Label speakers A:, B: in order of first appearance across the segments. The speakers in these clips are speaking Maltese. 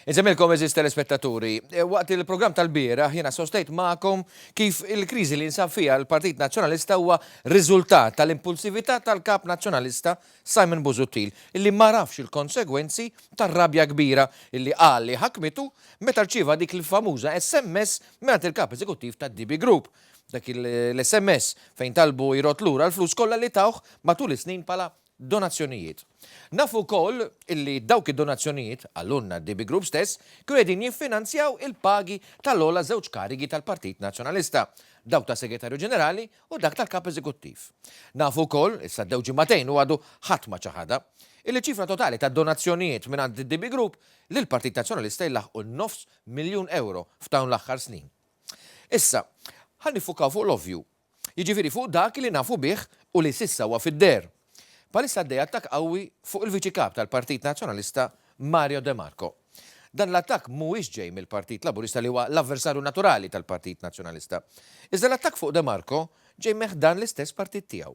A: Insemmilkom eżis telespettaturi, e, waqt il-programm tal-bieraħ jiena sostejt magħkom kif il-kriżi li jinsab fiha l-Partit Nazzjonalista huwa riżultat tal-impulsività tal-Kap Nazzjonalista Simon Busuttil illi ma rafx il-konsegwenzi tar-rabja kbira illi qal li ħakmitu meta rċieva dik il-famuża SMS mingħand il-Kap Eżekuttiv tad-DB Group. Dak l-SMS fejn talbu jrodd lura l-flus kollha li tawh matul is-snin bħala donazzjonijiet. Nafu wkoll illi dawk id-donazzjonijiet, qalulna d-DB Group stess, kienu qegħdin jiffinanzjaw il-pagi tal-ogħla żewġ karigi tal-Partit Nazzjonalista, dawk tas-Segretarju Ġenerali u dak tal-Kap Eżekuttiv. Nafu wkoll, issa għaddew ġimagħtejn u għadu ħadd ma ċaħadha, illi ċ-ċifra totali tad-donazzjonijiet mingħand id-DB Group lill-Partit Nazzjonalista jlaħħqu n-nofs miljun ewro f'dawn l-aħħar snin. Issa, ħa niffukaw fuq l-ovvju. Jiġifieri fuq dak li nafu bih u li s'issa huwa fid-deher. Bħalissa għaddej attakk qawwi fuq il-Viċi Kap tal-Partit Nazzjonalista Mario De Marco. Dan l-attakk mhuwiex ġej mill-Partit Laburista li huwa l-avversarju naturali tal-Partit Nazzjonalista. Iżda l-attakk fuq De Marco ġej minn ħdan l-istess partit tiegħu.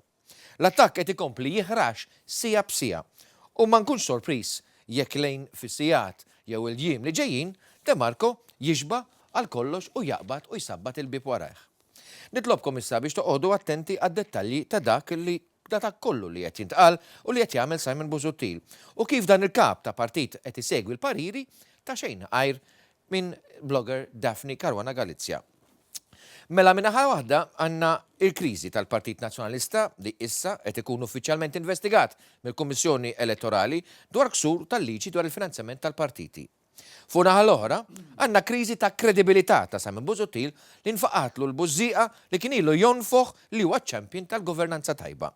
A: L-attakk qed ikompli jiħrax siegħa b'siegħa u ma nkunx sorpriż jekk lejn fis-sigħat jew il-jiem li ġejjin De Marco jixba' għal kollox u jaqbad u jsabbat il-bieb warajh. Nitlobkom issa biex toqogħdu attenti għad-dettalji ta' dak li ta' dak kollu li qed jintqal u li qed jagħmel Simon Busuttil u kif dan il-kap ta' partit qed isegwi l-pariri ta' xejn għajr minn blogger Daphne Caruana Galizia. Mela minn naħa waħda għandna il-kriżi tal-Partit Nazzjonalista li issa qed ikun uffiċjalment investigat mill-Kummissjoni Elettorali dwar ksur tal-liġi dwar il-finanzjament tal-partiti. Fuq naħa l-oħra, għandna kriżi ta' kredibilità ta' Simon Busuttil li nfaqatlu l-bużżieqa li kien ilu jonfoħ li huwa ċ-champion tal-governanza tajba.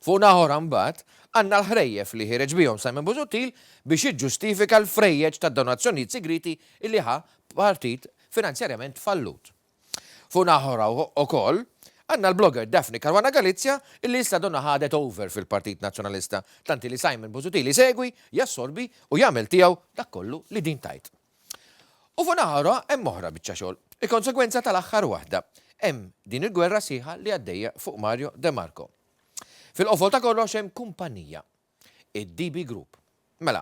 A: Fuq naħa oħra mbagħad, għandna l-ħrejjef li ħiereġ bihom Simon Busuttil biex jiġġustifika l-frejjeġ tad-donazzjonijiet sigrieti li ħa partit finanzjarjament fallut. Fuq naħa oħra ukoll, għandna l-blogger Daphne Caruana Galizia illi issa donnha ħadet over fil-Partit Nazzjonalista, tant li Simon Busuttil isegwi, jassorbi u jagħmel tiegħu dak kollu li din tgħid. U fuq naħa oħra hemm oħra biċċa xogħol, il-konsegwenza tal-aħħar waħda. Hemm din il-gwerra sħiħa li għaddejja fuq Mario De Marco. Fil-qofol ta' kollox hemm kumpanija, id-DB Group. Mela,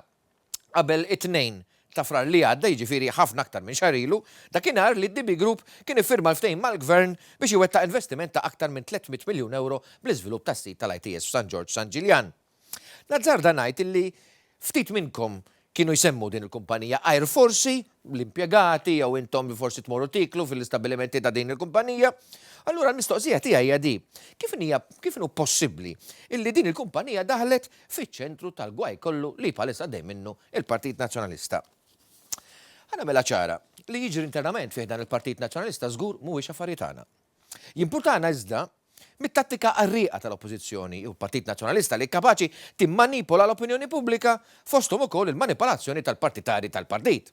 A: qabel it-Tnejn ta' Frar li għadda, jiġifieri ħafna aktar minn xahar ilu, dakinhar li d-DB Group kien iffirma l-ftehim mal-Gvern biex iwettaq investiment ta' aktar minn 300 miljun ewro bl-iżvilupp tas-sit tal-ITS f'San Ġorġ San Ġiljan. Nazzarda ngħid illi ftit minnkom kienu jsemmu din il-kumpanija għajr forsi l-impjegati jew intom li forsi tmorru tieklu fil-istabbilimenti ta' din il-kumpanija. Allura l-mistoqsija tiegħi hija di, kif hija kif inhu possibbli illi din il-kumpanija daħlet fiċ-ċentru tal-gwaj kollu li bħalissa għaddej minnu il-Partit Nazzjonalista? Ħa nagħmilha ċara, li jiġri internament fih dan il-Partit Nazzjonalista żgur mhuwiex affarijiet tagħna. Jimpurtana iżda mit-tattika qarrieqa tal-Oppożizzjoni u Partit Nazzjonalista li kapaċi timmanipola l-opinjoni pubblika, fosthom ukoll il-manipolazzjoni tal-partitarji tal-partit.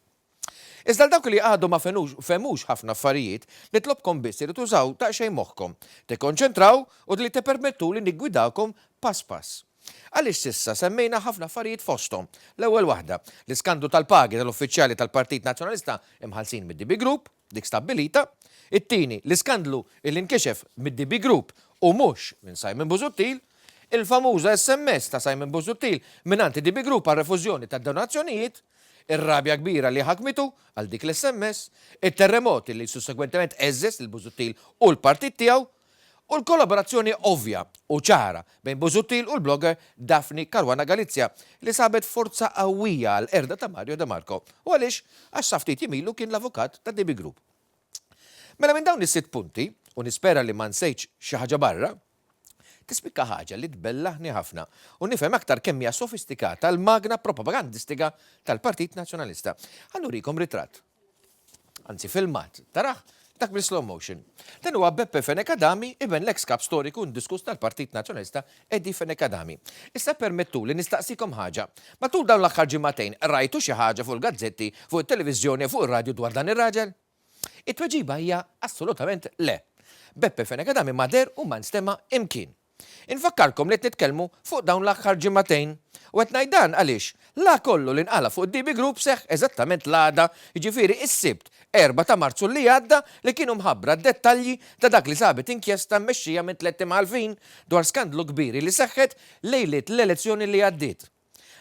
A: Iżda għal dawk li għadhom ma fehmux ħafna affarijiet, nitlobkom biss li tużaw daqsxejn moħħkom, tikkonċentraw u li tippermettuli niggwidakom pass pass. Għaliex s'issa semmejna ħafna affarijiet fosthom, l-ewwel waħda, l-iskandlu tal-pagi tal-uffiċjali tal-Partit Nazzjonalista imħallsin mid-DB Group, dik stabbilita, it-tieni, l-iskandlu illi nkixef mid-DB Group u mhux minn Simon Busuttil, il-famuża SMS ta' Simon Busuttil mingħand id-DB Group għar-refużjoni tad-donazzjonijiet, ir-rabja kbira li ħakmitu għal dik l-SMS, it-terremot illi sussegwentement għeżżeż lil Busuttil u l-partit tiegħu, u l-kollaborazzjoni ovvja u ċara bejn Busuttil u l-blogger Daphne Caruana Galizia li sabet forza qawwija għall-qerda ta' Mario De Marco. U għaliex? Għax sa ftit jiem ilu kien l-avukat ta' DB Group. Mela minn dawn is-sitt punti, u nispera li ma nsejtx xi ħaġa barra, tispikka ħaġa li tbellaħni ħafna u nifhem aktar kemm hija sofistikata l-magna propagandistika tal-Partit Nazzjonalista. Ħa nurikom ritratt. Anzi filmat, tarah, dak bil-slow motion. Dan huwa Beppe Fenech Adami, iben l-eks kap storiku indiskuss tal-Partit Nazzjonalista Eddie Fenech Adami. Issa permettuli nistaqsikom ħaġa. Matul dawn l-aħħar ġimagħtejn rajtu xi ħaġa fuq il-gazzetti, fuq it-televiżjoni jew fuq ir-radju dwar dan ir-raġel? It-tweġiba hija assolutament le. Beppe Fenech Adami ma deher u ma nstema' imkien. Infakkarkom li qed nitkellmu fuq dawn l-aħħar ġimagħtejn. U qed ngħid dan għaliex la kollu li nqala' fuq id-DB Group seħħ eżattament l-għada, jiġifieri s-Sibt, 4 ta' Marzu li għadda li kienu mħabbra d-dettalji ta' dak li sabet inkjesta mmexxija minn tlett imħallfin dwar skandlu kbir li seħħet lejliet l-elezzjoni li għaddiet.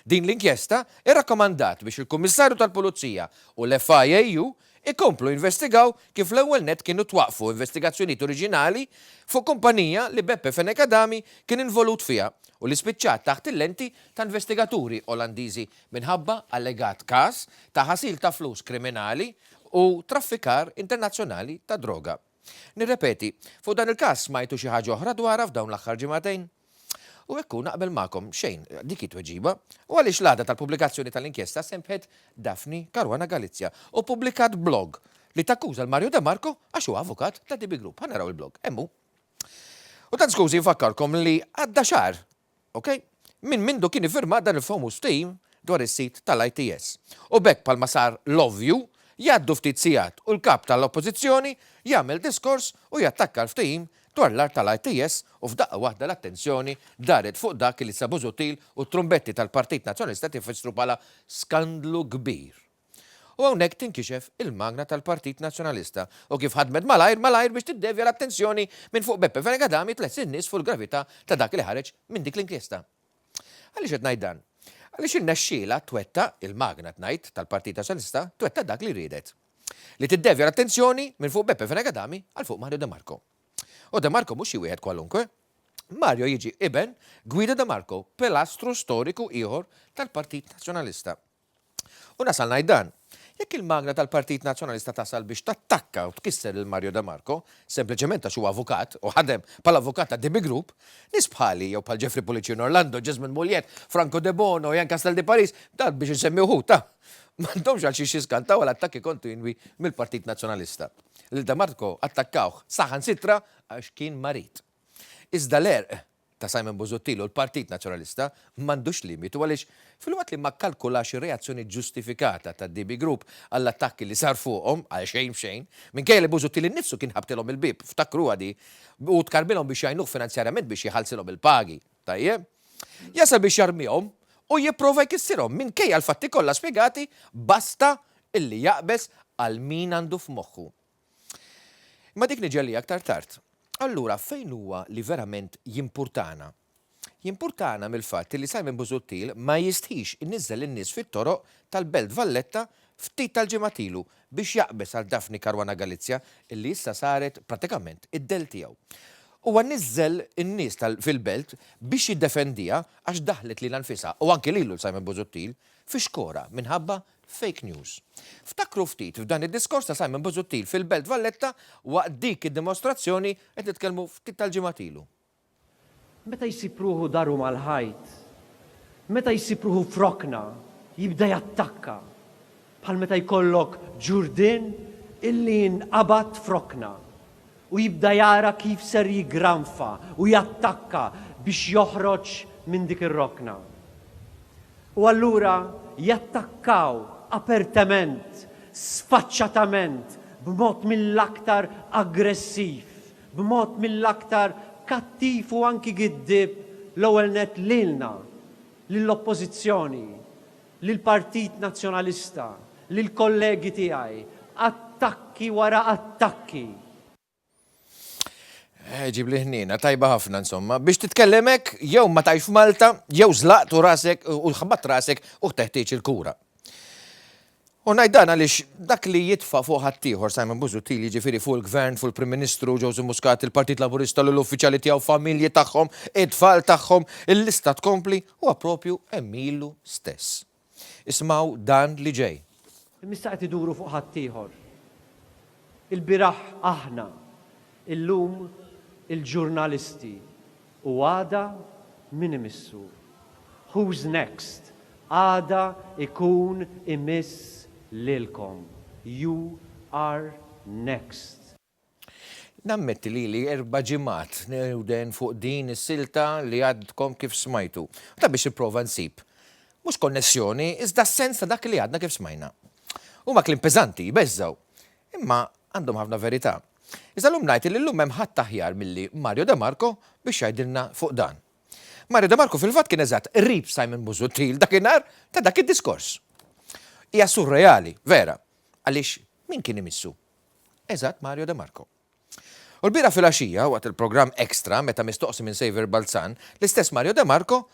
A: Din l-inkjesta rrakkomandat biex il-Kummissarju tal-Pulizija u l-FIAU ikomplu jinvestigaw kif l-ewwel nett kienu twaqqfu investigazzjonijiet oriġinali fuq kumpanija li Beppe Fenech Adami kien involut fiha u li spiċċat taħt il-lenti ta' investigaturi Olandiżi minħabba allegat każ ta' ħasil ta' flus kriminali u traffikar internazzjonali ta' droga. Nirrepeti, fuq dan il-każ smajtu xi ħaġa oħra dwarha f'dawn l-aħħar ġimagħtejn? U hekk hu, naqbel magħkom, xejn, dik hi t-tweġiba. U għaliex l-għada tal-pubblikazzjoni tal-inkjesta sempħet Daphne Caruana Galizia u ppubblikat blog li takkuża 'l Mario De Marco għax hu avukat ta' DB Group. Ħa naraw il-blog. Hemm hu. U tant skużi nfakkarkom li għadda xahar, ok, minn mindu kien iffirmat dan il-famuż ftehim dwar is-sit tal-ITS. U b'hekk bħalma sar l-ovvju, jgħaddu ftit sigħat u l-Kap tal-Oppożizzjoni jagħmel diskors u jattakka l-ftehim dwar l-art tal-ITS u f'daqqa waħda l-attenzjoni daret fuq dak li sa Busuttil u t-trumbetti tal-Partit Nazzjonalista qed ifissru bħala skandlu kbir. U hawnhekk tinkixef il-magna tal-Partit Nazzjonalista u kif ħadmet malajr malajr biex tiddevja l-attenzjoni minn fuq Beppe Fenech Adami tlessi n-nies fuq il-gravità ta' dak li ħareġ minn dik l-inkjesta. Għaliex qed ngħid dan? Għaliex irnexxielha twettaq, il-magna qed ngħid, tal-Partit Nazzjonalista twettaq dak li riedet. Li tiddevja l-attenzjoni minn fuq Beppe Fenech Adami għal fuq Mario De Marco. U De Marco mhux xi wieħed kwalunkwe. Mario jiġi iben Guido De Marco, pilastru storiku ieħor tal-Partit Nazzjonalista. U nasal ngħid dan, jekk il-magna tal-Partit Nazzjonalista tasal biex tattakka u tkisser lil Mario De Marco, sempliċement għax huwa avukat u ħadem bħala avukat ta' DB Group, nies bħali jew bħal Jeffrey Pullicino Orlando, Jesmond Mugliett, Franco Debono, Jan Castel di Paris, dan biex insemmi wħud, ta', m'għandhomx għal xiex jiskantaw għal attakki kontinwi mill-Partit Nazzjonalista. Lil De Marco attakkawh saħansitra għax kien marid. Iżda l-għerq ta' Simon Busuttil u l-Partit Nazzjonalista m'għandux limitu għaliex filwaqt li ma kkalkulax ir-reazzjoni ġustifikata tad-DB Group għall-attakki li sar fuqhom għal xejn b'xejn, minkejja li Busuttil innifsu kien ħabtilhom il-bieb, ftakruha di, u tkarbilhom biex jgħinuh finanzjarjament biex jħallsilhom il-pagi. Tajjeb? Jasal biex jarmihom u jipprova jkissirhom minkejja l-fatti kollha spjegati basta illi jaqbeż għal min għandu f'moħħu. Imma dik niġi għaliha aktar tard. Allura fejn huwa li verament jimpurtana? Jimpurtana mill-fatt li Simon Busuttil ma jistħix iniżżel lin-nies fit-toroq tal-Belt Valletta ftit tal-ġimgħat ilu biex jaqbeż għal Daphne Caruana Galizia illi issa saret pratikament id-dell tiegħu. Huwa niżżel in-nies tal fil-Belt biex jiddefendiha għax daħlet lilha nfisha u anki lilu 'l Simon Busuttil fi xkora minħabba fake news. Ftakru ftit f'dan id-diskors ta' Simon Busuttil fil-Belt Valletta waqt dik id-dimostrazzjoni qed nitkellmu ftit tal-ġimgħat ilu.
B: Meta jsib ruħu daru mal-ħajt, meta jsib ruħu f'rokna, jibda jattakka, bħal meta jkollok ġurdien illi jinqabad f'rokna u jibda jara kif ser jiggranfa u jattakka biex joħroġ minn dik ir-rokna. U allura jattakkaw apertement, sfaċċatament, b'mod mill-aktar aggressiv b'mod mill-aktar kattiv u anki giddieb l-ewwel nett lilna, lill-Oppożizzjoni, lill-Partit Nazzjonalista, lill-kollegi tiegħi, attakki wara attakki.
A: Eh, ġibli ħniena, tajba ħafna insomma. Biex titkellem hekk jew ma tgħix f'Malta, jew żlaqt u rasek u ħabat rasek u teħtieġ il-kura. U ngħid dan għaliex dak li jitfa' fuq ħaddieħor Simon Busuttil, jiġifieri fuq il-Gvern, fuq il-Prim Ministru Joseph Muscat, il-Partit Laburista, lill-uffiċjali tiegħu, familji tagħhom, it-tfal tagħhom, il-lista tkompli, huwa propju għemilu stess. Ismgħu dan li ġej.
B: Imma issa qed iduru fuq ħaddieħor. Ilbieraħ aħna, illum il-ġurnalisti U għada min imissu? Who's next? Għada ikun imiss lilkom. You are next.
A: Nammetti li ili erba' ġimgħat newden fuq din is-silta li għadkom kif smajtu. U ta' biex nipprova nsib, mhux konnessjoni, iżda s-sens ta' dak li għadna kif smajna. Huma kliem peżanti, jbeżżgħu. Imma għandhom ħafna verità. Iżda llum ngħid li llum m'hemm ħadd aħjar milli Mario De Marco biex jgħidilna fuq dan. Mario De Marco fil-fatt kien eżatt qrib Simon Busuttil dakinhar ta' dak id-diskors. Hija surreali, vera, għaliex min kien imissu? Eżatt Mario De Marco. U l-bieraħ filgħaxija, waqt il-programm Extra, meta mistoqsi minn Saviour Balzan, l-istess Mario De Marco.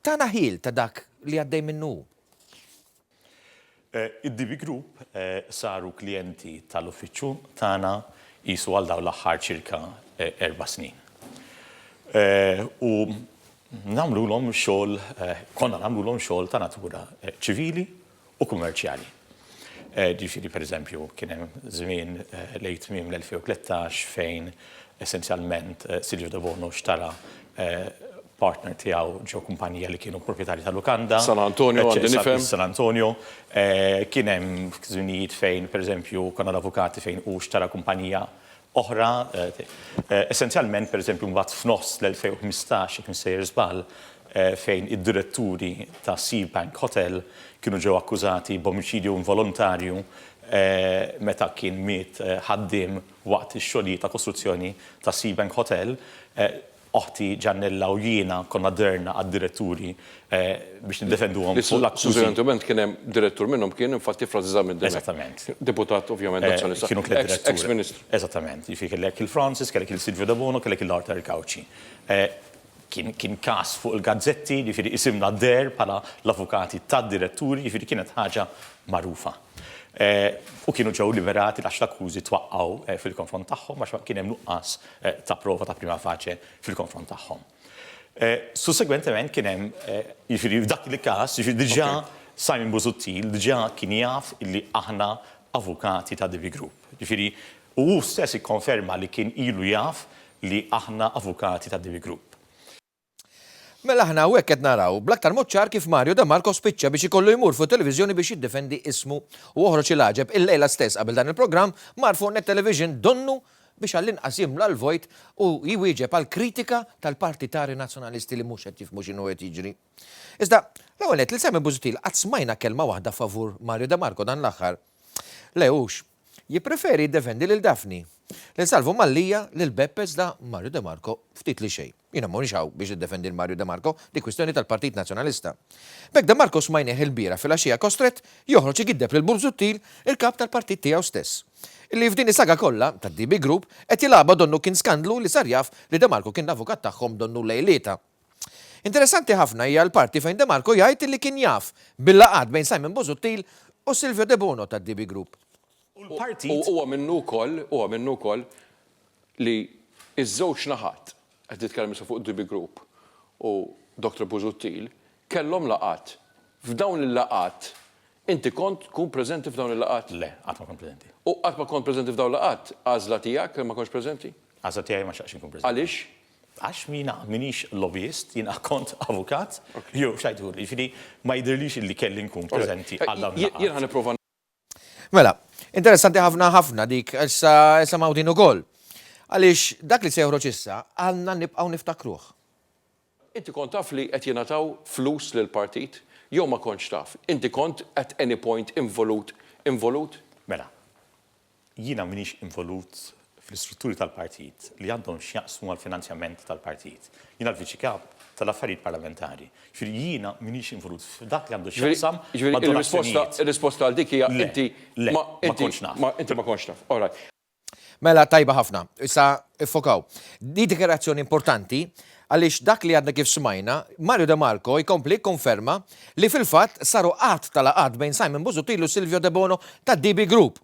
A: Tana ħjiel ta' dak li għaddej minnu hu.
C: Id-DB Group saru klijenti tal-uffiċċju tagħna qisu għal dawn l-aħħar ċirka erba' snin. U nagħmlulhom xogħol, konna nagħmlulhom xogħol ta' natura ċivili u kummerċjali. Ġifieri pereżempju kien hemm żmien lejn tmiem l-2013 fejn essenzjalment Silvio Debono xtara partner tiegħu ġo kumpanija li kienu proprjetarji ta' lukanda.
D: San Antonio għandi nifhem.
C: San Antonio. Kien hemm żminijiet fejn pereżempju konna l-avukati fejn hu xtara kumpanija oħra. Essenzjalment pereżempju mbagħad f'nofs l-2015 jekk mhux sejjer żball fejn id-diretturi ta' Sea Bank Hotel kienu ġew akkużati b'omiċidju involontarju meta kien miet ħaddiem waqt ix-xogħlijiet ta' kostruzzjoni ta' Sea Bank Hotel. Oħti Giannella u jiena konna dehrna għad-diretturi biex niddefenduhom fuq l-akkużi.
D: Sussegwentement kien hemm direttur minnhom kien infatti Francis Zammit Dimech.
C: Eżattament.
D: Deputat ovvjament Nazzjonalista.
C: Kienu tliet diretturi.
D: Ex Ministru.
C: Eżattament. Jiġifieri kellek il Francis, kellek il Silvio Debono, kellek il Arthur Cauchi. Kien kien każ fuq il-gazzetti, jiġifieri isimna deher bħala l-avukati tad-diretturi, jiġifieri kienet ħaġa magħrufa. U kienu ġew liberati għax l-akkużi twaqqgħu fil-konfront tagħhom għax kien hemm nuqqas ta' prova ta' prima facie fil-konfront tagħhom. Sussegwentement kien hemm, jiġifieri f'dak il-każ, jiġifieri diġà Simon Busuttil diġà kien jaf illi aħna avukati ta' DB Group. Jiġifieri u hu stess ikkonferma li kien ilu jaf li aħna avukati ta' DB Group.
A: Mela aħna hawnhekk qed naraw bl-aktar mod ċar kif Mario De Marco spiċċa biex ikollu jmur fuq it-televiżjoni biex jiddefendi ismu u oħroġ il-għaġeb illejla stess qabel dan il-programm mar fuq Net Television donnu biex għall-inqas jimla l-vojt u jwieġeb għall-kritika tal-partitari Nazzjonalisti li mhux qed jifhmu x'inhu qed jiġri. Iżda, l-ewwel nett lil Simon Busuttil qatt smajna kelma waħda favur Mario De Marco dan l-aħħar. Le hux. Jippreferi jiddefendi lil Daphne, lil Salvu Mallia, lil Beppe iżda Mario De Marco ftit li xejn. Jiena mhonix hawn biex niddefendi lil Mario De Marco, dik kwistjoni tal-Partit Nazzjonalista. B'hekk De Marco smajnieh ilbieraħ filgħaxija kostrett joħroġ igiddeb lil Busuttil, il-kap tal-partit tiegħu stess. Illi f'din is-saga kollha, tad-DB Group, qed jilgħabha donnu kien skandlu li sar jaf li De Marco kien l-avukat tagħhom donnu lejlietha. Interessanti ħafna hija l-parti fejn De Marco jgħid li kien jaf bil-laqgħat bejn Simon Busuttil u Silvio Debono tad-DB Group.
C: U l-partit.
D: U huwa minnu wkoll, huwa minnu wkoll li ż-żewġ naħat, qed nitkellem issa fuq DB Group u Dottor Busuttil, kellhom laqgħat. F'dawn il-laqgħat inti kont tkun preżenti f'dawn il-laqgħat?
C: Le, qatt ma kont preżenti.
D: U qatt ma kont preżenti f'dawn il-laqgħat, għażla tiegħek li ma kontx preżenti?
C: Għażla tiegħi ma xtaqtx inkun preżenti.
D: Għaliex?
C: Għax jiena minix lobbyist, jiena kont avukat, jew x'għiduli, jiġifieri ma jidhirlix illi kelli nkun preżenti għal dawn il-laqgħat.
D: Jien ħa nipprova.
A: Mela, interessanti ħafna ħafna dik, issa nisimgħu din ukoll. Għaliex dak li se joħroġ issa għandna nibqgħu niftakruh.
D: Inti kont taf li qed jingħataw flus lill-partit jew ma kontx taf? Inti kont at any point involut involut?
C: Mela, Jiena m'iniex involut fl-istrutturi tal-partit li għandhom x'jaqsmu mal-finanzjament tal-partit. Jiena l-Viċi Kap tal-Affarijiet Parlamentari. Jiġifieri jiena m'iniex involut f'dak li għandu x'jaqsam ma' donazzjonijiet.
D: Ir-risposta għal dik hija inti
C: Le, ma kontx naf.
D: Inti ma kontx taf. All right.
A: Mela tajba ħafna. Issa iffokaw. Di dikjarazzjoni importanti għaliex dak li għadna kif smajna, Mario De Marco jkompli jikkonferma li fil-fatt saru għadd ta' laqgħat bejn Simon Busuttil u Silvio Debono tad-DB Group.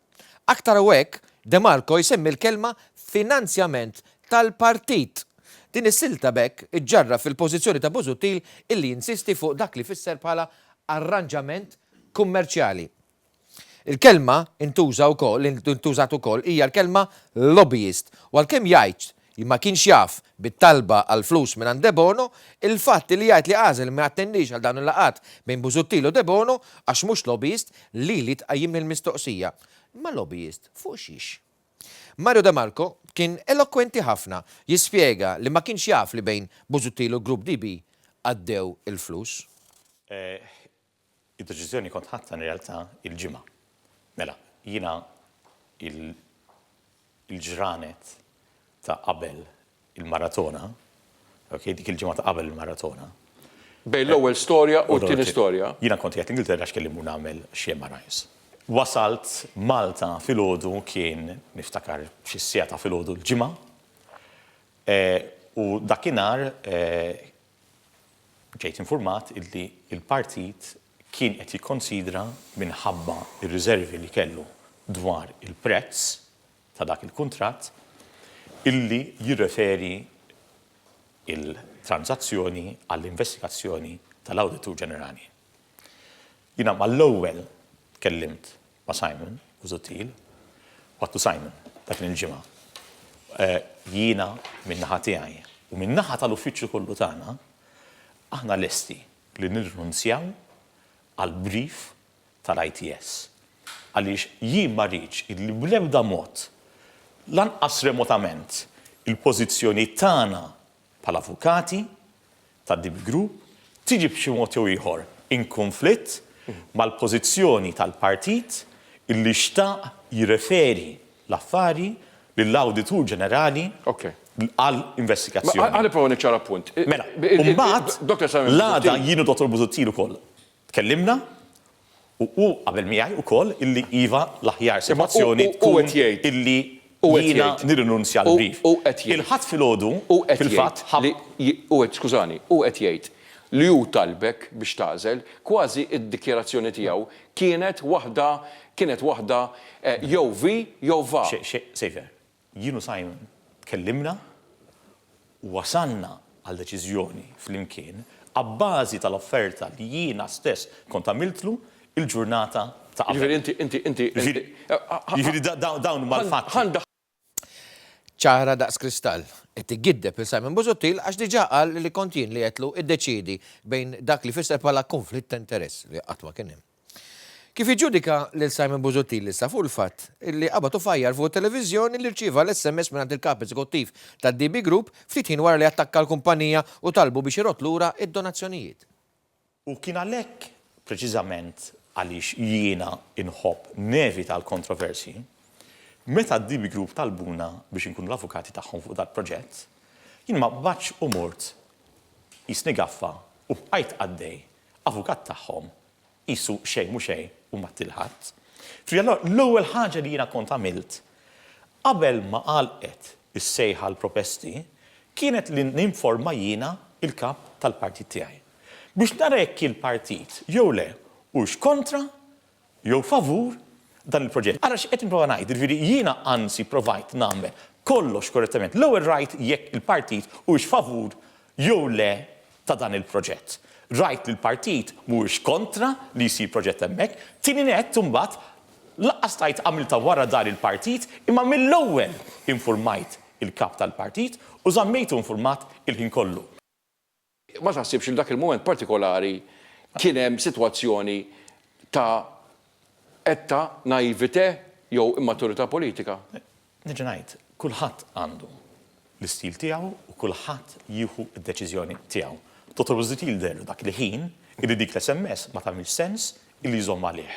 A: Aktar u hekk, De Marco jsemmi l-kelma finanzjament tal-partit. Din is-silta b'hekk iġġarraf fil-pożizzjoni ta' Busuttil illi jinsisti fuq dak li fisser bħala arranġament kummerċjali. Il-kelma intuża wkoll intużat ukoll hija l-kelma lobbyist u għalkemm jgħid li ma kienx jaf bit-talba għal flus mingħand Debono, il-fatt li jgħid li għażel ma jattendix għal dawn il-laqgħat bejn Busuttil u Debono għax mhux lobbyist, lili tqajjimli l-mistoqsija, imma lobbyist fuq xiex? Mario De Marco kien elokwenti ħafna jispjega li ma kienx jaf li bejn Busuttil u l-Grupp DB għaddew il-flus.
C: Id-deċiżjoni kont ħadtha in realtà il-Ġimgħa. Mela, jiena il-ġranet ta' qabel il-maratona, ok, dik il-ġimgħa ta' qabel il-maratona.
D: Bejn l-ewwel storja u t-tieni storja.
C: Jiena kont qiegħed l-Ingilterra għax kelli mmur nagħmel xi MRIs. Wasalt Malta filgħodu kien niftakar xi siegħa ta' filgħodu l-Ġimgħa u dakinhar. ġejt infurmat illi l-partit kien qed jikkonsidra minħabba r-riżervi li kellu dwar il-prezz ta' dak il-kuntratt illi jirreferi l-tranżazzjoni għall-investigazzjoni tal-Awditur Ġenerali. Jiena mal-ewwel tkellimt ma' Simon Busuttil u għedtlu Simon, dak kien il-Ġimgħa, jiena min-naħa tiegħi u min-naħa tal-uffiċċju kollu tagħna, aħna lesti li nirrinunzjaw għall-brief tal-ITS. Għaliex jien ma rridx illi bl-ebda mod, lanqas remotament, il-pożizzjoni tagħna bħala avukati tad-DB Group tiġi b'xi mod jew ieħor in kunflitt mal-pożizzjoni tal-partit illi xtaq jirreferi l-affari lill-Awditur Ġenerali għal investigazzjoni.
D: Ħa nipprova niċċara punt.
C: Mela, u mbagħad l-għada jien u Dottor Busuttil ukoll Tkellimna u hu qabel miegħi wkoll illi iva l-aħjar sitwazzjoni tkun illi jiena nirrinunzja l-brief. Il-Ħadd filgħodu fil-fatt ħa.
D: Skużani, hu qed jgħid li hu talbek biex tagħżel, kważi d-dikjarazzjoni tiegħu kienet waħda kienet waħda jew vi jew va.
C: Xavier, Jien u Simon tkellimna u wasalna għal deċiżjoni flimkien abbażi tal-offerta li jiena stess kont għamiltlu l-ġurnata ta' qabel.
D: Jiġifieri inti, inti, inti,
C: Jiġifieri dawn huma l-fatti.
A: Ċara daqs kristall. Qed igiddeb lil Simon Busuttil għax diġà qal li kont jien li għedtlu iddeċiedi bejn dak li fisser bħala kunflitt ta' interess li qatt ma kien hemm. Kif iġġudika lil Simon Busuttil issa fuq il-fatt li qabad u fajjar fuq it-televiżjoni li rċieva l-SMS mingħand il-Kap Eżekuttiv tad-DB Group ftit ħin wara li attakka l-kumpanija u talbu biex irodd lura d-donazzjonijiet.
C: U kien għalhekk preċiżament għaliex jiena nħobb nevita l-kontroversji, meta d-DB Group talbuna biex inkunu l-avukati tagħhom fuq dal-proġett, jien ma qbadtx u mort qisni gaffa u bqajt għaddej avukat tagħhom qisu xejn mhu xejn u ma til ħadd. Ġifieri allura l-ewwel ħaġa li jiena kont għamilt qabel ma għalqet is-sejħa għall-propesti kienet li ninforma jiena l-kap tal-partit tiegħi biex nara jekk il-partit jew le hux kontra jew favur dan il-proġett. Ara x'qed nipprova ngħid, jiġifieri jiena anzi provajt nagħmel kollox korrettament. L-ewwel rajt jekk il-partit huwiex favur jew le ta' dan il-proġett. Rajt li l-partit mhuwiex kontra li jsir proġett hemmhekk. Tieni nett imbagħad lanqas tgħid għamiltha wara dar il-partit imma mill-ewwel infurmajt il-kap tal-partit u żammejtu infurmat il-ħin kollu.
D: Ma taħsibx li f'dak il-mument partikolari kien hemm sitwazzjoni ta' etta naivete jew immaturità politika?
C: Nerġa' ngħid, kulħadd għandu l-istil tiegħu u kulħadd jieħu d-deċiżjoni tiegħu. Dottor Busuttil deherlu dak il-ħin illi dik l-SMS ma tagħmilx sens illi jżomm għalih.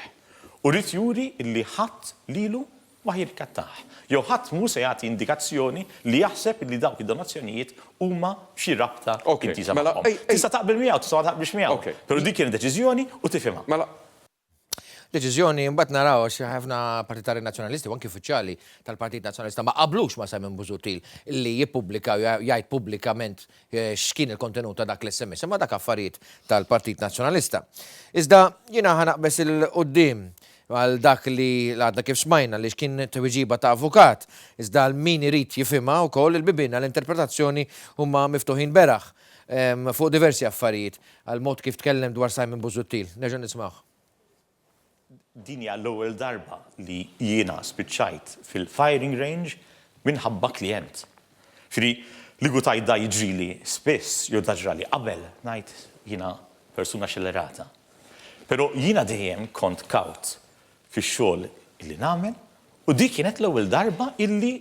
C: U ried juri illi ħadd lilu ma jirrikattah. Jew ħadd mhu se jagħti indikazzjoni li jaħseb illi dawk id-donazzjonijiet huma b'xi rabta intiża magħhom. Tista' taqbel miegħu, tista' ma taqbilx miegħu, però dik kienet deċiżjoni u tifhimha.
A: Deċiżjoni imbagħad naraw għax ħafna partitarji Nazzjonalisti u anki uffiċjali tal-Partit Nazzjonalista ma qablux ma' Simon Busuttil li jippubblika u jgħid pubblikament x'kien il-kontenut ta' dak l-SMS, imma dak affarijiet tal-Partit Nazzjonalista. Iżda jiena ħa naqbeż 'il quddiem għal dak li għadna kif smajna li x'kien tweġiba ta' avukat, iżda għal min irid jifhimha wkoll il-bibien għall-interpretazzjoni huma miftuħin beraħ fuq diversi affarijiet għal mod kif tkellem dwar Simon Busuttil. Nerġa' nismgħuh.
C: Din hija l-ewwel darba li jiena spiċċajt fil-firing range minħabba klijent. Ġifieri, li kieku tgħid da jiġrili spiss jew da ġrali qabel, ngħid jiena persuna xellerata. Però jiena dejjem kont kawt fix-xogħol illi nagħmel u dik kienet l-ewwel darba illi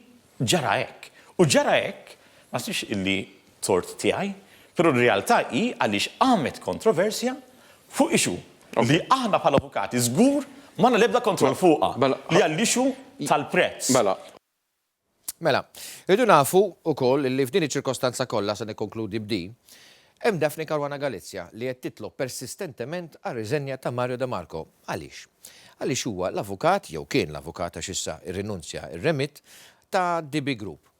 C: ġara hekk. U ġara hekk, ma naħsibx illi tort tiegħi, però r-realtà hi għaliex qamet kontroversja fuq issue li aħna bħala avukati żgur m'għandna l-ebda kontroll fuqha, li hija l-issue tal-prezz.
A: Mela, irridu nafu wkoll li f'din iċ-ċirkostanza kollha, se nikkonkludi b'di, hemm Daphne Caruana Galizia li qed titlob persistentement għar-riżenja ta' Mario De Marco. Għaliex? Għaliex huwa l-avukat, jew kien l-avukat għax issa rrinunzja r-remit, ta' DB Group.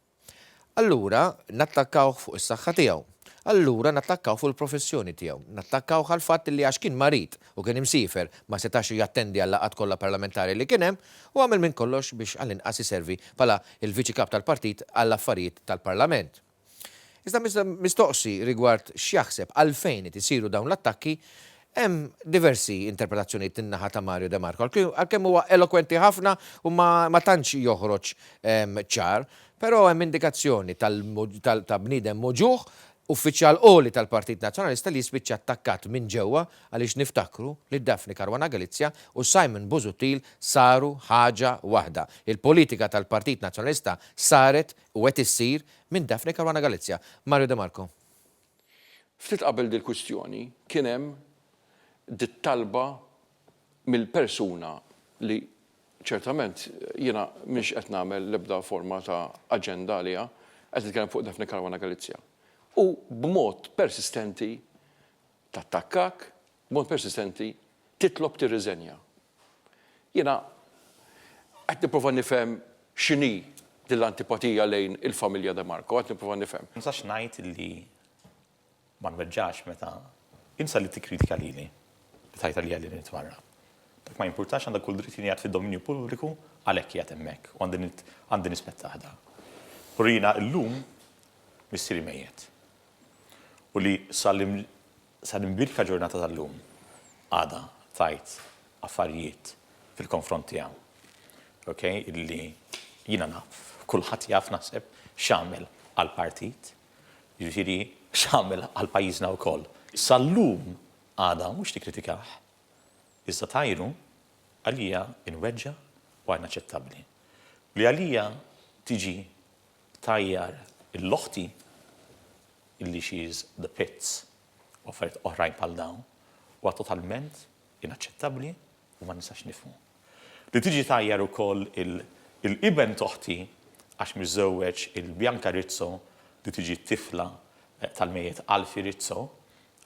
A: Allura, nattakkawh fuq is-saħħa tiegħu. Allura nattakkaw fuq il-professjoni tiegħu. Nattakkawh għall-fatt li għax kien marid u kien imsiefer ma setax jattendi għal-laqgħat kollha parlamentari li kien hemm u għamel minn kollox biex għall-inqas iservi bħala l-Viċi Kap tal-Partit għall-affarijiet tal-Parlament. Iżda mistoqsi rigward x'jaħseb għalfejn qed isiru dawn l-attakki, hemm diversi interpretazzjonijiet min-naħa ta' Mario De Marco, għalkemm huwa elokwenti ħafna u ma tantx joħroġ ċar, però hemm indikazzjoni ta' bniedem muġugħ, uffiċjal għoli tal-Partit Nazzjonalista li jispiċċa attakkat minn ġewwa għaliex niftakru li Daphne Caruana Galizia u Simon Busuttil saru ħaġa waħda. Il-politika tal-Partit Nazzjonalista saret u qed issir minn Daphne Caruana Galizia. Mario De Marco.
D: Ftit qabel dil-kwistjoni kien hemm dit-talba mill-persuna li ċertament jiena m'iniex qed nagħmel l-ebda forma ta' aġenda għaliha, qed nitkellem fuq Daphne Caruana Galizia. U b'mod persistenti tattakkak, b'mod persistenti titlob tirriżenja. Jiena qed nipprova nifhem x'inhi din l-antipatija lejn il-familja De Marco, qed nipprova nifhem.
C: Ma nistax ngħid li ma nweġġax meta insa li tikkritika lili, li tgħid għalija li nitwarrab. Dak ma jimpurtax għandha kull dritt jien qiegħed fid-dominju pubbliku għalhekk qiegħed hemmhekk u għandi nispettah dak. Però jiena llum missieri mejjet u li sal-imbierka ġurnata tal-lum għadha tgħid affarijiet fil-konfront tiegħu, ok, illi jiena naf, kulħadd jaf naħseb x'għamel għall-partit, jiġifieri x'għamel għal pajjiżna wkoll. Sal-lum għadha mhux tikkritikah, iżda tgħajru għalija inweġġa' u inaċċettabbli. Li għalija tiġi tgħajjar 'l oħti illi she is the pits u affarijiet oħrajn bħal dawn huwa totalment inaċċettabbli u ma nistax nifhmu. Li tiġi tgħajjar ukoll il-iben t'oħti għax miżżewweġ il-Bianca Rizzo li tiġi t-tifla tal-mejjet Alfie Rizzo,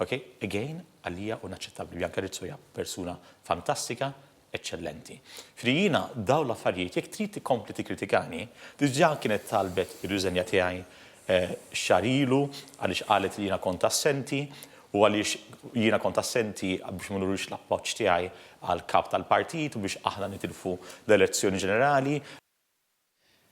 C: ok, again għalija unaċċettabbli. Bianca Rizzo hija persuna fantastika, eċċellenti. Jiġifieri jiena dawn l-affarijiet jekk trid tkompli tikkritikani, diġà kienet talbet ir-riżenja tiegħi xahar ilu għaliex qalet li jiena kont assenti u għaliex jiena kont assenti biex ma nurix l-appoġġ tiegħi għall-kap tal-partit u biex aħna nitilfu l-elezzjoni ġenerali.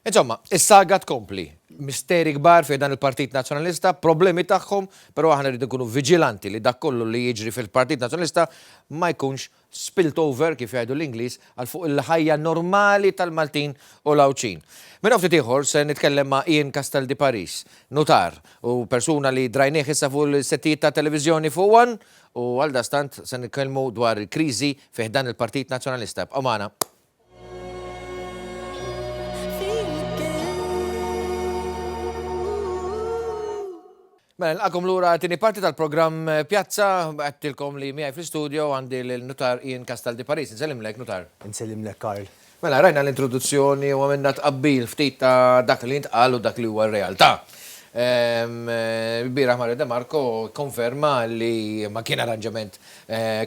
A: Insomma, is-saga tkompli. Misteri kbar fi dan il-Partit Nazzjonalista, problemi tagħhom, però aħna rridu nkunu viġilanti li dak kollu li jiġri fil-Partit Nazzjonalista ma jkunx spilt over, kif jgħidu l-Ingliż, għal fuq il-ħajja normali tal-Maltin u l-Għawdxin. Minn hawn ftit ieħor se nitkellem ma' Ian Castaldi Paris, nutar u persuna li drajnieh issa fuq il-settijiet ta' televiżjoni fuq One u għaldaqstant se nitkellmu dwar il-kriżi fi ħdan il-Partit Nazzjonalista. Ibqgħu magħna. Mela, nilqakom lura għat-tieni parti tal-programm Pjazza, għedtilkom li miegħi fl-istudio għandi l-Nutar Ian Castaldi Paris. Insellimlek, Nutar.
E: Insellimlek, Karl.
A: Mela, rajna l-introduzzjoni u għamilna tqabbil ftit ta' dak li ntqal u dak li huwa r-realtà. Bieraħ Mario De Marco konferma li ma kien arranġament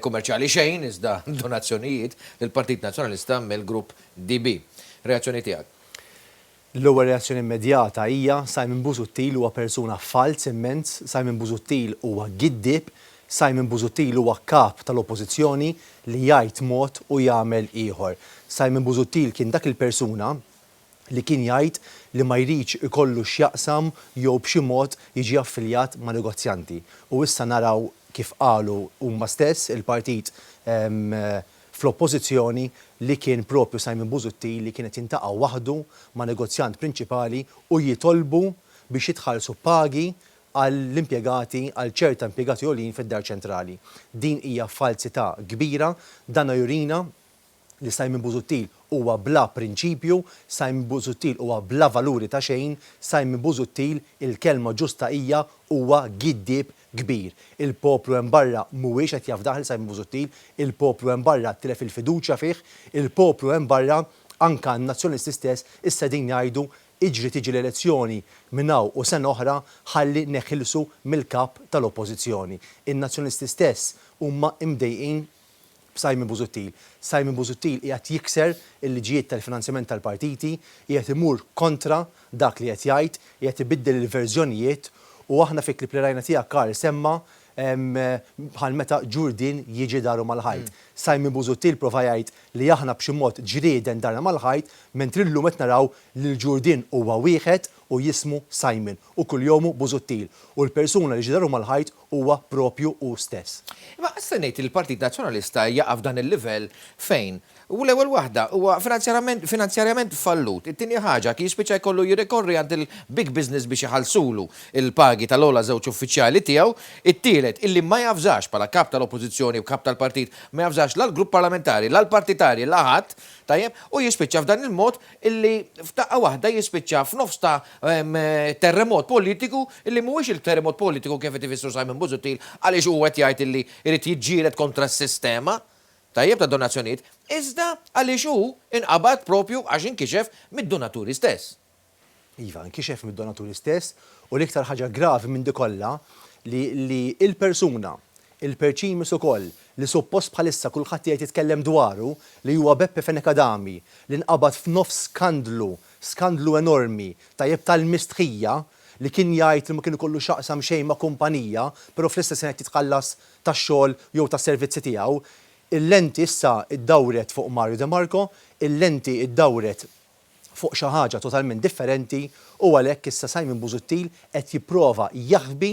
A: kummerċjali xejn iżda donazzjonijiet lill-Partit Nazzjonalista mill-Grupp DB. Reazzjoni tiegħek?
E: L-ewwel reazzjoni immedjata hija Simon Busuttil huwa persuna falz immens, Simon Busuttil huwa giddieb, Simon Busuttil huwa kap tal-Oppożizzjoni li jgħid mod u jagħmel ieħor. Simon Busuttil kien dak il-persuna li kien jgħid li ma jridx ikollu x'jaqsam jew b'xi mod jiġi affiljat ma' negozjanti. U issa naraw kif qalu huma stess, il-partit fl-Oppożizzjoni, li kien propju Simon Busuttil li kien qed jiltaqa' waħdu ma' negozjant prinċipali u jitolbu biex jitħallsu pagi għall-impjegati, għal ċerta impjegati għoljin fid-Dar Ċentrali. Din hija falzità kbira, dana jurina li Simon Busuttil huwa bla prinċipju, Simon Busuttil huwa bla valuri ta' xejn, Simon Busuttil, il-kelma ġusta hija, huwa giddieb kbir. Il-poplu hemm barra mhuwiex qed jafdah lil Simon Busuttil, il-poplu hemm barra tilef il-fiduċja fih, il-poplu hemm barra, anke n-Nazzjonalisti stess, issa qegħdin jgħidu iġri tiġi l-elezzjoni minn hawn u sena oħra ħalli neħilsu mill-Kap tal-Oppożizzjoni. In-Nazzjonalisti stess huma mdejqin b'Simon Busuttil. Simon Busuttil qiegħed jikser il-liġijiet tal-finanzjament tal-partiti, qiegħed imur kontra dak li qed jgħid, qiegħed ibiddel il-verżjonijiet. U aħna fi clip li rajna tiegħek Karl semma bħal meta ġurdien jiġi daru mal-ħajt. Simon Busuttil prova jgħid li aħna b'xi mod ġrieden darna mal-ħajt mentri llum qed naraw li l-ġurdien huwa wieħed u jismu Simon u kuljomu Busuttil u l-persuna li ġie daru mal-ħajt huwa propju hu stess.
A: Imma stennejt li l-Partit Nazzjonalista jaqa' f'dan il-livell fejn U l-ewwel waħda, huwa finanzjarament finanzjarjament fallut. It-tieni ħaġa, kien jispiċċa jkollu jirrikorri għand il-big business biex iħallsulu l-pagi tal-ogħla żewġ uffiċjali tiegħu. It-tielet, illi ma javżax bħala Kap tal-Oppożizzjoni u Kap tal-Partit, ma javżax la l-grupp parlamentari, la l-partitarji, la ħadd, tajjeb, u jispiċċa f'dan il-mod illi f'daqqa waħda jispiċċa f'nofs ta' terremot politiku illi mhuwiex il-terremot politiku kif qed ifissru Simon Busuttil għaliex hu qed jgħid illi jrid jiġġieled kontra s-sistema. tajjeb tad-donazzjonijiet, iżda għaliex hu inqabad propju għax inkixef mid-donaturi stess.
E: Iva, inkixef mid-donaturi stess u l-iktar ħaġa gravi minn di kollha li li l-persuna, il-perċimis ukoll, li suppost bħalissa kulħadd qiegħed jitkellem dwaru, li huwa Beppe Fenech Adami, li nqabad f'nofs skandlu, skandlu enormi, tajjeb tal-mistħija, li kien jgħid li ma kien ikollu x'jaqsam xejn ma' kumpanija, però fl-istess ħin qed jitħallas tax-xogħol jew tas-servizzi tiegħu, il-lenti issa ddawret fuq Mario De Marco, il-lenti ddawret fuq xi ħaġa totalment differenti u għalhekk issa Simon Busuttil qed jipprova jaħbi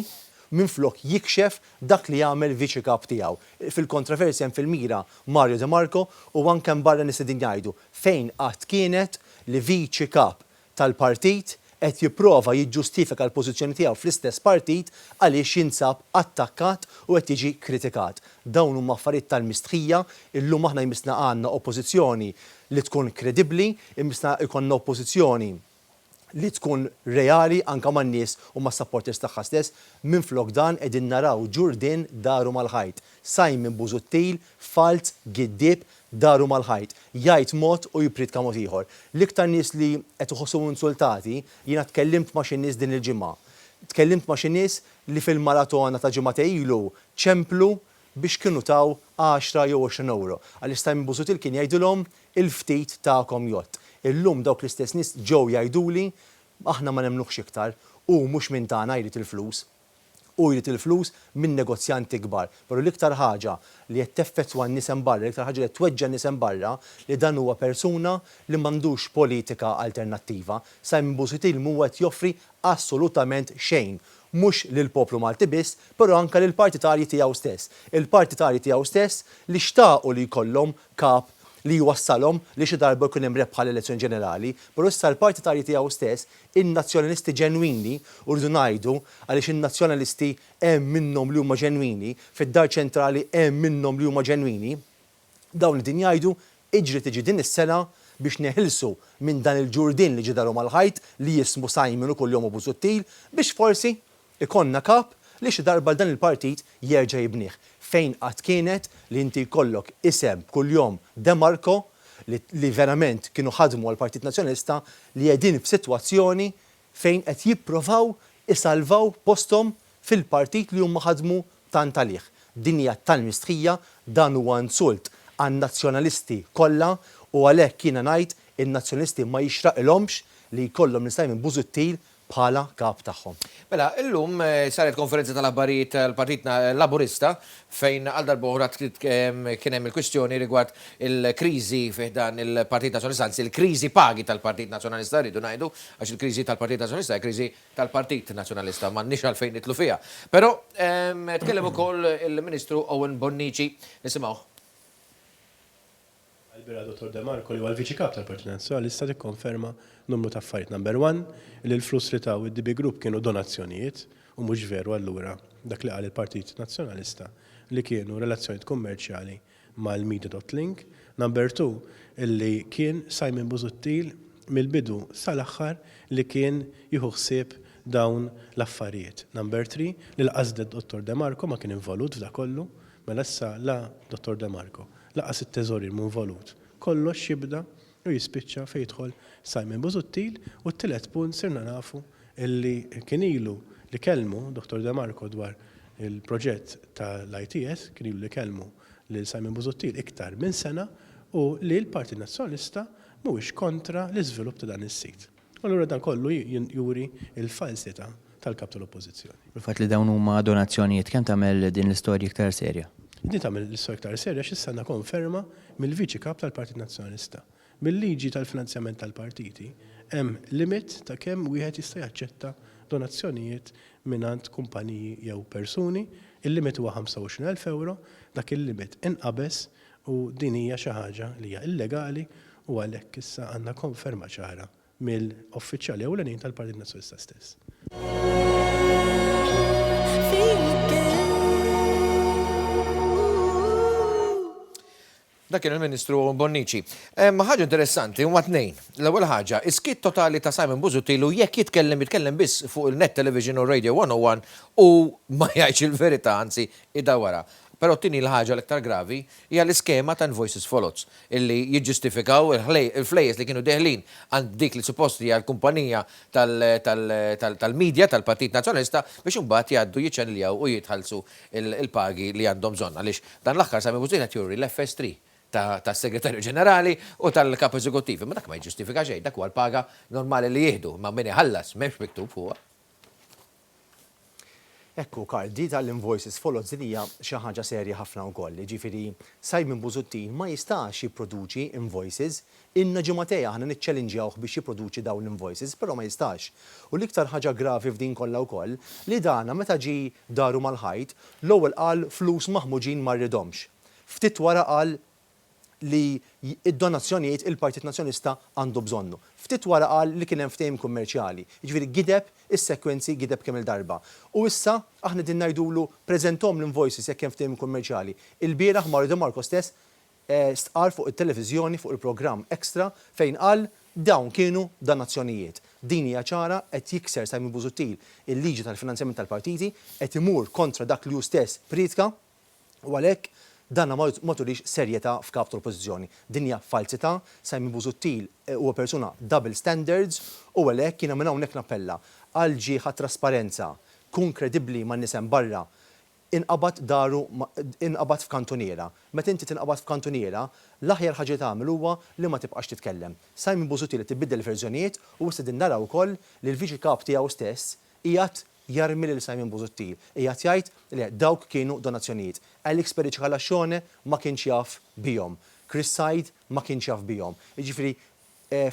E: minflok jikxef dak li għamel Viċi Kap tiegħu. Fil-kontroversja hemm fil-mira Mario De Marco u anke hemm barra nies qegħdin jgħidu fejn qatt kienet li Viċi Kap tal-partit qed jipprova jiġġustifika l-pożizzjoni tiegħu fl-istess partit għaliex jinsab attakkat u qed jiġi kritikat. Dawn huma affarijiet tal-mistħija, illum aħna jmissna għandna Oppożizzjoni li tkun kredibbli, imissna jkollna Oppożizzjoni li tkun reali anke man-nies u mas-supporters tagħha stess, minflok dan qegħdin naraw ġurdien daru mal-ħajt. Simon Busuttil, falz, giddieb, Daru mal-ħajt. Jgħid mod u jippriedka mod ieħor. L-iktar nies li qed iħossuhom insultati, jiena tkellimt ma' xi nies din il-ġimgħa. Tkellimt ma' xi nies li fil-maratona ta' ġimagħtej ilu ċemplu biex kienu taw għaxra jew 20 ewro. Għaliex Simon Busuttil kien jgħidilhom il-ftit tagħkom jgħodd. Illum dawk l-istess nies ġew jgħiduli aħna ma nemmnuhx iktar. Hu mhux minn tagħna jrid il-flus. Hu jrid il-flus minn negozjanti kbar. Però l-iktar ħaġa li qed teffettwa n-nies hemm barra, l-iktar ħaġa li qed tweġġa' n-nies hemm barra, li dan huwa persuna li m'għandux politika alternattiva. Simon Busuttil m'huwa qed joffri assolutament xejn. Mhux lill-poplu Malti biss, però anke lill-partitarji tiegħu stess. Il-partitarji tiegħu stess li xtaqu li jkollhom kap li jwassalhom li xi darba jkun hemm rebħa l-elezzjoni ġenerali, però issa l-partitarji tiegħu stess In-Nazzjonalisti ġenwini, u rridu ngħidu, għaliex in-Nazzjonalisti hemm minnhom li huma ġenwini, fid-Dar Ċentrali hemm minnhom li huma ġenwini, dawn qegħdin jgħidu, iġri tiġi din is-sena biex neħilsu minn dan il-ġurdien li ġie daru mal-ħajt li jismu Simon u kuljomu Busuttil biex forsi ikollna kap li xi darba dan il-partit jerġa' jibnih. Fejn qatt kienet li inti jkollok isem b'kuljom De Marco li li verament kienu ħadmu għall-Partit Nazzjonalista li qegħdin f'sitwazzjoni fejn qed jipprovaw isalvaw posthom fil-partit li huma ħadmu tant għalih. Din hija tal-mistħija, dan huwa insult għan-Nazzjonalisti kollha u għalhekk jiena ngħid in-Nazzjonalisti ma jixraqilhomx li jkollhom lil Simon Busuttil bħala kap tagħhom.
A: Mela, illum saret konferenza tal-aħbarijiet tal-Partit Laburista fejn għal darb'oħra kien hemm il-kwistjoni rigward il-kriżi fi ħdan il-Partit Nazzjonalista, anzi il-kriżi pagi tal-Partit Nazzjonalista rridu ngħidu, għax il-kriżi tal-Partit Nazzjonalista hija kriżi tal-Partit Nazzjonalista, m'għandniex għalfejn nidħlu fiha. Però tkellem ukoll il-Ministru Owen Bonnici, nisimgħuh.
F: Għall-bieraħ Dottor De Marco li huwa l-Viċi Kap tal-Partit Nazzjonalista tikkonferma numru ta' affarijiet. Number one, li l-flus li taw id-DB Group kienu donazzjonijiet u mhux veru allura dak li qal il-Partit Nazzjonalista li kienu relazzjonijiet kummerċjali mal-Media dot Link. Number two, li kien Simon Busuttil mill-bidu sal-aħħar li kien jieħu ħsieb dawn l-affarijiet. Number three, li lanqas Dottor De Marco ma kien involut f'dak kollu. Mela issa la Dottor De Marco, Lanqas it-teżorier mhu involut. Kollox jibda u jispiċċa fejn jidħol Simon Busuttil u t-tielet punt sirna nafu li kien ilu li kellmu Dottor De Marco dwar il-proġett tal-ITS, kien ilu li kellmu lil Simon Busuttil iktar minn sena u li l-Partit Nazzjonalista mhuwiex kontra l-iżvilupp ta' dan is-sit. Allura dan kollu juri l-falsità. tal-Kap tal-Oppożizzjoni.
G: U l-fatt li dawn huma donazzjonijiet kemm tagħmel din l-istorja iktar serja?
F: Din tagħmel l-istorja iktar serja għax issa għandna konferma mill-Viċi Kap tal-Partit Nazzjonalista. Mil-liġi tal-finanzjament tal-partiti hemm limit ta' kemm wieħed jista' jaċċetta donazzjonijiet mingħand kumpaniji jew persuni. Il-limit huwa 25,000 ewro, dak il-limit inqabeż u din hija xi ħaġa li hija illegali u għalhekk issa għandna konferma ċara mill-uffiċjali ewlenin tal-Partit Nazzjonalista stess.
A: Dak kien il-Ministru Owen Bonnici. Ħaġa interessanti huma tnejn. L-ewwel ħaġa, is-skiet totali ta' Simon Busuttil u jekk jitkellem jitkellem biss fuq il-Net Television u Radio 101 u ma jgħidx il-verità anzi idawwarha. Però t-tieni l-ħaġa l-iktar gravi hija l-iskema ta' invoices foloz illi jiġġustifikaw il-flejjes li kienu deħlin għand dik li suppost hija l-kumpanija tal-media tal-Partit Nazzjonalista biex imbagħad jgħaddu jiċċanneljaw u jitħallsu l-pagi li għandhom bżonn għaliex dan l-aħħar Simon Busuttil qed juri l-FS3 tas-Segretarju Ġenerali u tal-Kap Eżekuttiv. Imma dak ma jiġġustifika xejn, dak huwa l-paga normali li jieħdu, imma min iħallas m'hemmx miktub fuqha.
E: Hekk hu Karl, di tal-invoices foloz din hija xi ħaġa serja ħafna wkoll, jiġifieri Simon Busuttil ma jistax jipproduċi invoices, ilna ġimagħtej aħna niċċelinġjawh biex jipproduċi dawn l-invoices però ma jistax. U l-iktar ħaġa gravi f'din kollha wkoll li dana meta ġie daru mal-ħajt, l-ewwel qal flus maħmuġin ma rridhomx. Ftit wara qal li d-donazzjonijiet il-Partit Nazzjonalista għandu bżonnu. Ftit wara qal li kien hemm ftehim kummerċjali. Jiġifieri gideb is-sekwenzi, gideb kemm-il darba. U issa aħna qegħdin ngħidulu preżenthom l-invoices jekk hemm ftehim kummerċjali. Ilbieraħ Mario De Marco stess stqarr fuq it-televiżjoni fuq il-programm Extra fejn qal dawn kienu donazzjonijiet. Din hija ċara, qed jikser Simon Busuttil il-liġi tal-finanzjament tal-partiti, qed imur kontra dak li hu stess prietka. U għalhekk dan ma turix serjetà f'kap tal-Oppożizzjoni. Din hija falzità, Simon Busuttil huwa persuna double standards u għalhekk jiena minn hawnhekk nappella għal ġieħ għat-trasparenza, kun kredibbli man-nies hemm barra, inqabad daru inqabad f'kantuniera. Meta inti tinqabad f'kantuniera, l-aħjar ħaġa li tagħmel huwa li ma tibqax titkellem. Simon Busuttil qed ibiddel il-verżjonijiet u issa qegħdin naraw ukoll li l-Viċi Kap tiegħu stess qiegħed jarmi lil Simon Busuttil. Qiegħed jgħid, le, dawk kienu donazzjonijiet. Alex Perici Calascione ma kienx jaf bihom. Chris Said ma kienx jaf bihom. Jiġifieri,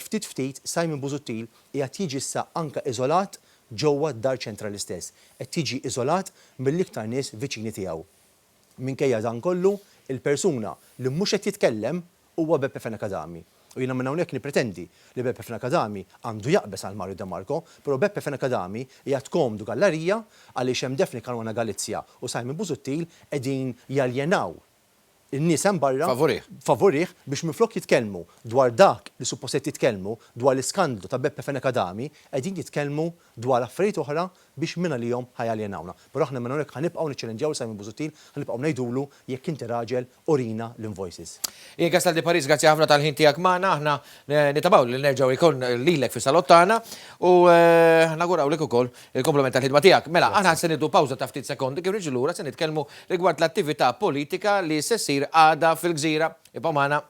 E: ftit ftit Simon Busuttil qiegħed jiġi issa anke iżolat ġewwa d-Dar Ċentrali stess. Qed jiġi iżolat mill-iktar nies viċini tiegħu. Minkejja dan kollu, il-persuna li mhux qed jitkellem huwa Beppe Fenech Adami. U jiena minn hawnhekk nippretendi li Beppe Fenech Adami għandu jaqbeż għal Mario De Marco, però Beppe Fenech Adami qiegħed komdu gallarija għaliex hemm Daphne Caruana Galizia u Simon Busuttil qegħdin jaljenaw in-nies hemm barra
A: Favurih.
E: favurih biex minflok jitkellmu dwar dak li suppost qed jitkellmu, dwar l-iskandlu ta' Beppe Fenech Adami, qegħdin jitkellmu dwar affarijiet oħra biex mingħalihom ħa jaljenawna. Però aħna minn hawnhekk ħa nibqgħu niċċellenġjaw lil Simon Busuttil, ħa nibqgħu ngħidulu jekk inti raġel urina l-invoices.
A: Ian Castaldi Paris, grazzi ħafna tal-ħin tiegħek magħna, aħna nitamaw li nerġgħu jkun lilek fis-salott tagħna u nawgurawlek ukoll il-komplement tal-ħidma tiegħek. Mela, aħna se nieħdu pawża ta' ftit sekondi kif niġu lura se nitkellmu rigward l-attività politika li se ssir għada fil-Gżira. Ibqgħu magħna.